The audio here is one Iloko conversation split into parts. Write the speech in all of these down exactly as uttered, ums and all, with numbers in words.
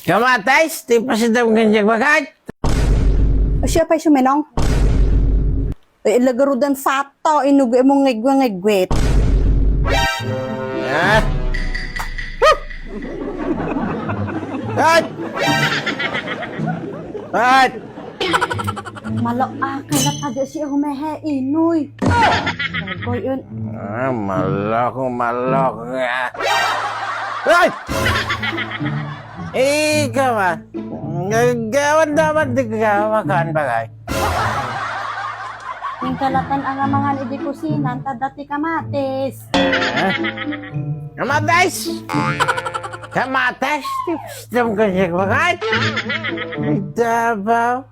Kamatis, ti pasidam kaniak, bagay. Siya pa'y suminong. Eh, ilagarudan fato, inugi mo ngigwa-ngigwit. Ah! Ay! Ay! Malo a, kaya taga si Umehe, inoy. Goy yun. Ah, malok, malok. Ay! Ikaw, ah. Gagawan dapat di ka makan, bagay. Ning kalatan a nga mangan idi kusina, ta dati kamatis. Eh? Kamatis! Kamatis! Tipstem ka siya, bagay? Ay, dabaw.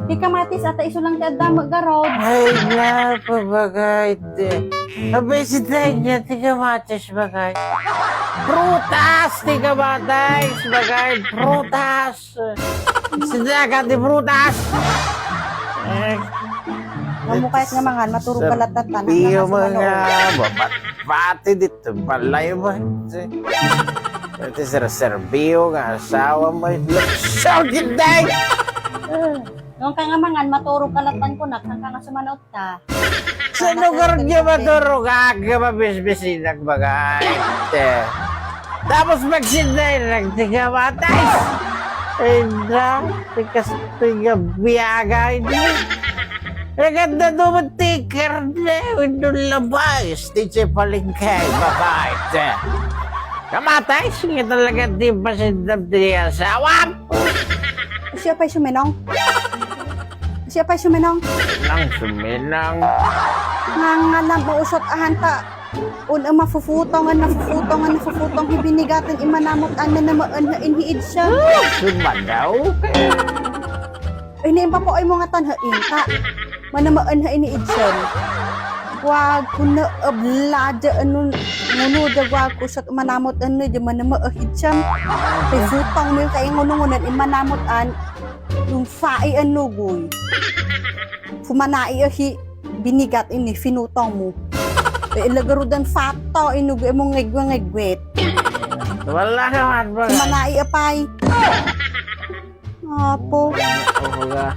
Ti kamatis, ata isu lang ti adda met garod. Ay, napabagay, te. Abay, si Danya, ti kamatis, bagay. Prutas, ti kamatis, bagay. Prutas. Sinaga ti prutas. Eh, Amo kayat nga mangan, maturog ka latta, tan. Iyo mga babatbati dito, balay ba? Iti serserbiyo nga asawa mo, sakit day! Nung ka nga mangan, maturog ka latta ko, nak, hangka nga sumanot ka. Sa lugar niya maturog, aga mabisbisinak bagay. Te. Tapos magsinday, nagtigamatay. Ay na, tikas tiga biyaga ini. Naganda naman ti karne, windon labay, ti palengke, babae, te. Kamatay, sige talaga, di ba si Dab di asawa? Siya pa'y suminong? Siya pa'y suminong? Nang suminong. Nga, nga, nang mausot ahan ta. Un, ang mafufutongan, mafufutongan, mafufutong, hibinigatan, imanamot, ano naman, ha, inhiid siya. Sumadaw? Ay, naimpapoy mo nga tan, ha, inta. Manamaan, ha, iniid siya. Wag, kuna, ablada, ano, nguno, da, wag, kusat, manamot, ano, da, manama, ah, id siya. Kay futong mo yung kay nguno-ngunan, imanamot, an, yung fai, ano, guy. Fumanai, ah, hi, binigat ini, finutong mo. Eh, ilagarudan fato, inugi mo ngegwe-ngegwet. Wala ka, man, ba? Fumanai, apay. Apo. Oga.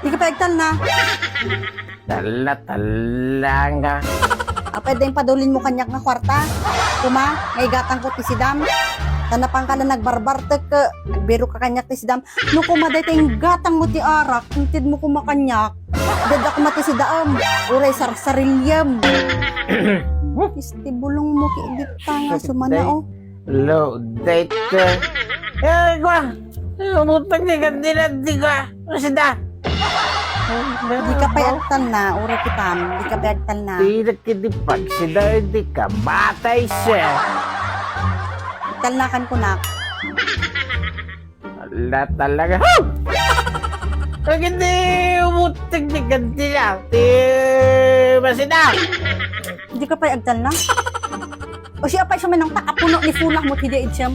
Di ka pa agtalna. Tala, tala nga. Apay, dayng padulin mo kaniak nga kwarta. Kuma, nga igatang ko ti sidam. Tana pang ka lang nagbarbartek, nagbiro ka kaniak ti sidam. No kuma, dayta inggatang mo ti arak, intid mo kuma kaniak. Dada kuma ti sidaam. Uray sarsariliam. Isti bulong mo, ki idita nga sumana, oh. Lo, date. Eh, kwa. Umutang ni kandilan, di kwa. Masida. Di ka pay agtalna, uri kitam. Di ka pay agtalna. Di na kini pagsida, di ka matay siya. Agtalna kan kunak. Ala talaga. Huh! Pag hindi umutang ni kandilan, di masida. Di ka pay agtalna. O siya pay suminong ta apuno ni Fula mo ti dia idsem.